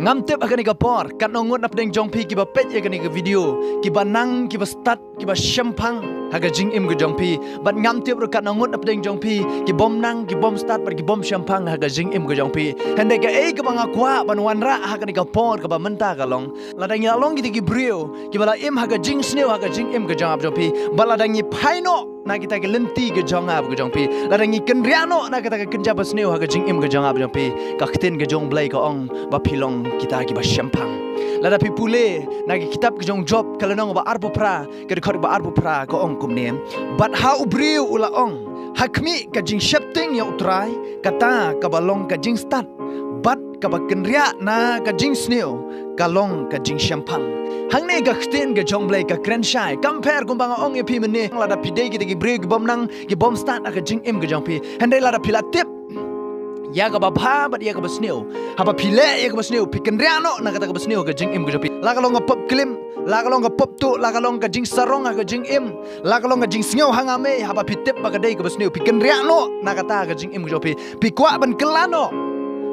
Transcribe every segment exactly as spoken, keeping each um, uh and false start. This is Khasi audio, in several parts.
Ngam tip ha kane ka por katno ngut na pdeng jong phi kiba peit ïa kane ka video, kiba nang, kiba stad, kiba shemphang ha ka jingim ka jong phi. Bad ngam tip ruh katno ngut na pdeng jong phi kibym nang, kibym stad bad kibym shemphang ha ka jingim ka jong phi. Hynrei kaei kaba nga kwah ban wanrah ha kane ka por kaba mynta ka long, lada ngi la long kita ki briew kiba la im ha ka jingsniew ha ka jingim ka jong nga bad jong phi, bad lada ngi phai noh na kita ki lynti ka jong nga bad ka jong phi, lada ngi kynriah noh na kita ki kynja basniew ha ka jingim ka jong nga bad jong phi, ka ktien ka jong Blei ka ong ba phi long kita kiba shemphang. Lada phi pule na ka kitab ka jong Job, ka lynnong ba arphew phra, ka dkhot ba arphew phra, ka ong kumne: Bad ha u briew u la ong, ha khmih, ka jingsheptieng ïa U Trai, kata kaba long ka jingstad, bad kaba kynriah na ka jingsniew ka long ka jingshemphang. Hangne ka ktien ka jong Blei ka kren shai. Kam pher kumba nga ong ïa phi mynne, lada phi dei kita ki briew kibym nang, kibym stad ha ka jingim ka jong phi, hynrei lada phi la tip ïa kaba bha bad ïa kaba sniew, haba phi leh ïa kaba sniew, phi kynriah noh na kata kaba sniew ha ka jingim ka jong phi. La ka long ka pop klim, la ka long ka pop tuh, la ka long ka jingsarong ha ka jingim, la ka long ka jingsngew ha nga mei, haba phi tip ba ka dei kaba sniew, phi kynriah noh na kata ha ka jingim ka jong phi, phi kwah ban kylla noh,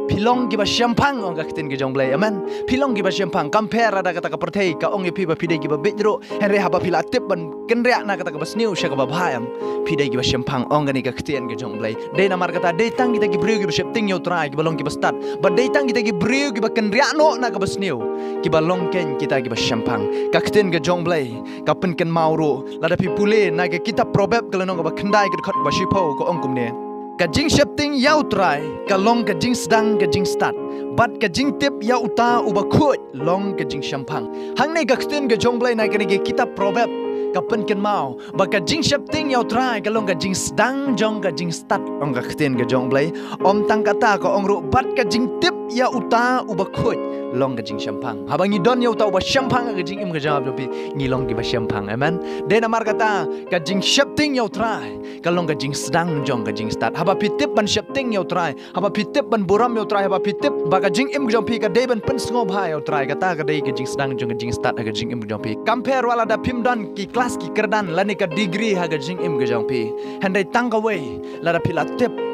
phi long kiba shemphang, ong ka ktien ka jong Blei. Amen. Phi long kiba shemphang. Kam pher lada kata ka pyrthei ka ong ïa phi ba phi dei kiba bieit ruh, hynrei haba phi la tip ban kynriah na kata kaba sniew sha kaba bha, em, phi dei kiba shemphang, ong kane ka ktien ka jong Blei. Dei namar kata, dei tang kita ki briew kiba sheptieng ïa U Trai kiba long kiba stad, bad dei tang kita ki briew kiba kynriah noh na kaba sniew kiba long keiñ kita kiba shemphang. Ka ktien ka jong Blei ka pynkynmaw ruh, lada phi pule na ka kitab Proverb, ka lynnong kaba khyndai, ka dkhot kaba shiphew, ka ong kumne: Ka jingsheptieng ïa U Trai ka long ka jingsdang ka jingstad, bad ka jingtip ïa uta uba khuid long ka jingshemphang. Hangne ka ktien ka jong Blei na kane ka kitab Proverb ka pynkynmaw ba ka jingsheptieng ïa U Trai ka long ka jingsdang jong ka jingstad, ong ka ktien ka jong Blei. Ym tang kata, ka ong ruh, bad ka jingtip ïa uta uba khuid long ka jingshemphang. Haba ngi don ïa uta uba shemphang ha ka jingim ka jong nga bad jong phi, ngi long kiba shemphang. Amen. Dei namar kata, ka jingsheptieng ïa U Trai ka long ka jingsdang jong ka jingstad. Haba phi tip ban sheptieng ïa U Trai, haba phi tip ban burom ïa U Trai, haba phi tip ba ka jingim ka jong phi ka dei ban pynsngewbha ïa U Trai, kata ka dei ka jingsdang jong ka jingstad ha ka jingim ka jong phi. Kam pher wat lada phim don ki klas ki kyrdan lane ka degree ha ka jingim ka jong phi, hynrei tang kawei, lada phi la tip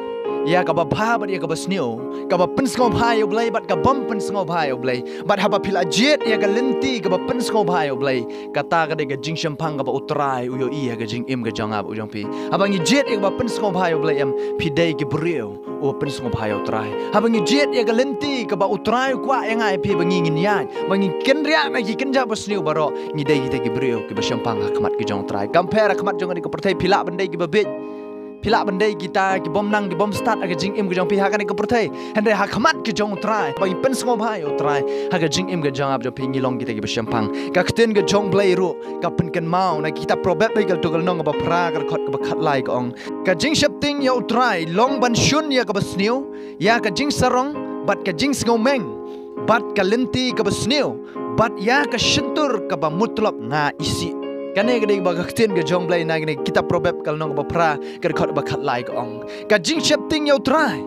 ïa kaba bha bad ïa kaba sniew, kaba pynsngewbha ïa U Blei bad kabym pynsngewbha ïa U Blei, bad haba phi la jied ïa ka lynti kaba pynsngewbha ïa U Blei, kata ka dei ka jingshemphang kaba U Trai u ïohi ha ka jingim ka jong nga bad jong phi. Haba ngi jied ïa kaba pynsngewbha ïa U Blei, em, phi dei ki briew uba pynsngewbha ïa U Trai. Haba ngi jied ïa ka lynti kaba U Trai u kwah ïa nga ïa phi ba ngi ngin ïaid, ba ngi kynriah na ki kynja basniew baroh, ngi dei kita ki briew kiba shemphang ha khmat ka jong U Trai. Kam pher ha khmat jong kane ka pyrthei phi lah ban dei kiba bieit, phi lah ban dei kita kibym nang, kibym stad ha ka jingim ka jong phi ha kane ka pyrthei, hynrei ha khmat ka jong U Trai, ba ngi pynsngewbha ïa U Trai ha ka jingim ka jong nga bad jong phi, ngi long kita kiba shemphang. Ka ktien ka jong Blei ruh ka pynkynmaw na ka kitab Proverb, ka lynnong kaba phra, ka dkhot kaba khatlai, ka ong: Ka jingsheptieng ïa U Trai long ban shun ïa kaba sniew, ïa ka jingsarong bad ka jingsngewmeng, bad ka lynti kaba sniew, bad ïa ka shyntur kaba mutlop nga isih. Kane ka dei ba ka ktien ka jong Blei na kane ka kitab Proverb, ka lynnong kaba phra, ka dkhot kaba khatlai, ka ong: Ka jingsheptieng ïa U Trai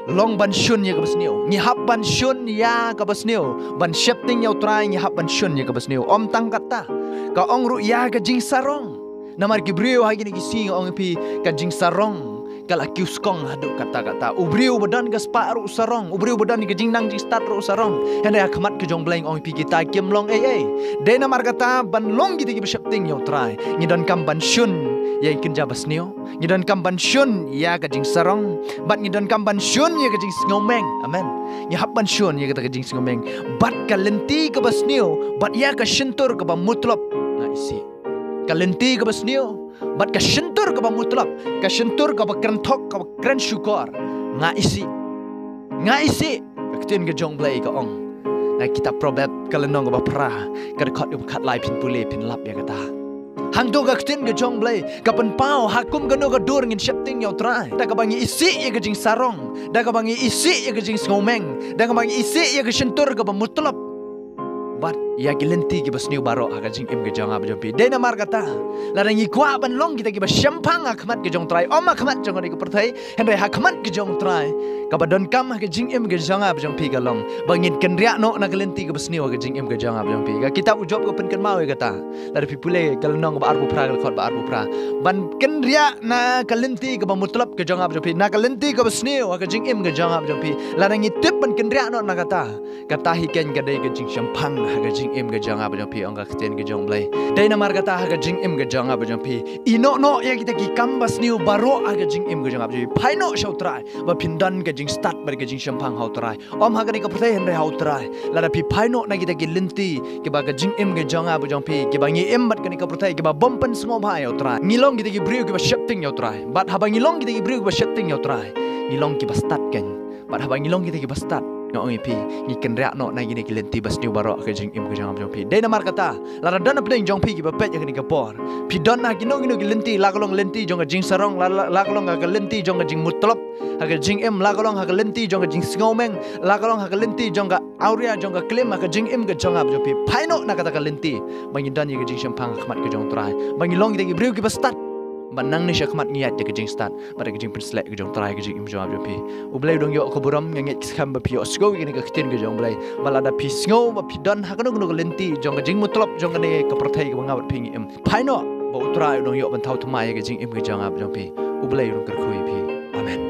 long ban shun ïa kaba sniew. Ngi hap ban shun ïa kaba sniew. Ban sheptieng ïa U Trai ngi hap ban shun ïa kaba sniew. Ym tang kata, ka ong ruh ïa ka jingsarong. Namar ki briew ha kine ki sngi, nga ong ïa phi, ka jingsarong ka la kiew skong haduh katta katta. U briew ba don ka spah ruh u sarong, u briew ba don ka jingnang jingstad ruh u sarong. Hynrei ha khmat ka jong Blei, nga ong ïa phi, kita kim long ei ei. Dei namar kata ban long kita kiba sheptieng ïa U Trai, ngi donkam ban shun ïa ki kynja basniew, ngi donkam ban shun ïa ka jingsarong, bad ngi donkam ban shun ïa ka jingsngewmeng. Amen. Ngi hap ban shun ïa kata ka jingsngewmeng, bad ka lynti kaba sniew, bad ïa ka shyntur kaba mutlop nga isih. Ka lynti kaba sniew bad ka shyntur kaba mutlop, ka shyntur kaba kren thok, kaba kren shukor, nga isih. Nga isih. Ka ktien ka jong Blei ka ong na kitab Proverb, ka lynnong kaba phra, ka dkhot kaba khatlai, phin pule phin lap ïa kata. Hangto ka ktien ka jong Blei ka pynpaw ha kum kano ka dur ngin sheptieng ïa U Trai. Da kaba ngi isih ïa ka jingsarong, da kaba ngi isih ïa ka jingsngewmeng, da kaba ngi isih ïa ka shyntur kaba mutlop, bad ïa ki lynti kiba sniew baroh ha ka jingim ka jong nga bad jong phi. Dei namar kata, lada ngi kwah ban long kita kiba shemphang ha khmat ka jong U Trai, ym ha khmat jong kane ka pyrthei, hynrei ha khmat ka jong U Trai, kaba donkam ha ka jingim ka jong nga bad jong phi ka long ba ngin kynriah noh na ka lynti kaba sniew ha ka jingim ka jong nga bad jong phi. Ka kitab u Job ka pynkynmaw ïa kata. Lada phi pule ka lynnong ba arphew phra, ka dkhot ba arphew phra, ban kynriah na ka lynti kaba mutlop ka jong nga bad jong phi, na ka lynti kaba sniew ha ka jingim ka jong nga bad jong phi. Lada ngi tip ban kynriah noh na kata, kata hi keiñ ka dei ka jingshemphang ha ka jingim ka jong nga bad jong phi, ong ka ktien ka jong U Blei. Dei namar kata, ha ka jingim ka jong nga bad jong phi, ïehnoh noh ïa kita ki kam ba sniew baroh ha ka jingim ka jong nga bad jong phi. Phai noh sha U Trai ba phin don ka jingstad bad ka jingshemphang ha U Trai. Ym ha kane ka pyrthei, hynrei ha U Trai. Lada phi phai noh na kita ki lynti kiba ka jingim ka jong nga bad jong phi, kiba ngi im bad kane ka pyrthei, kiba bym pynsngewbha ïa U Trai, ngi long kita ki briew kiba sheptieng ïa U Trai. Bad haba ngi long kita ki briew kiba sheptieng ïa U Trai, ngi long kiba stad keiñ. Bad haba ngi long kita kiba stad, nga ong ïa phi, ngi kynriah noh na kine ki lynti ba sniew baroh ha ka jingim ka jong nga bad jong phi. Dei namar kata, lada don hapdeng jong phi kiba peit ïa kane ka por, phi don ha kino kino ki lynti, la ka long lynti jong ka jingsarong, la, la, la ka long ha ka lynti jong ka jingmutlop ha ka jingim, la ka long ha ka lynti jong ka jingsngewmeng, la ka long ha ka lynti jong ka awria jong ka klim ha ka jingim ka jong nga bad jong phi. Phai noh na kata ka lynti ba ngin don ïa ka jingshemphang ha khmat ka jong U Trai, ba ngin long kita ki briew kiba stad. Ba nangne sha khmat ngi ïaid ïa ka jingstad bad ka jingpynsleh ka jong U Trai ha ka jingim jong nga bad jong phi. U Blei u dang ïoh ka burom. Nga ngeit skhem ba phi ïohsngew ïa kane ka ktien ka jong U Blei. Ba lada phi sngew ba phi don ha kano kano ka lynti jong ka jingmutlop jong kane ka pyrthei kaba nga bad phi ngi im, phai noh, ba U Trai u dang ïoh ban thaw thymmai ïa ka jingim ka jong nga bad jong phi. U Blei u dang kyrkhu ïa phi. Amen.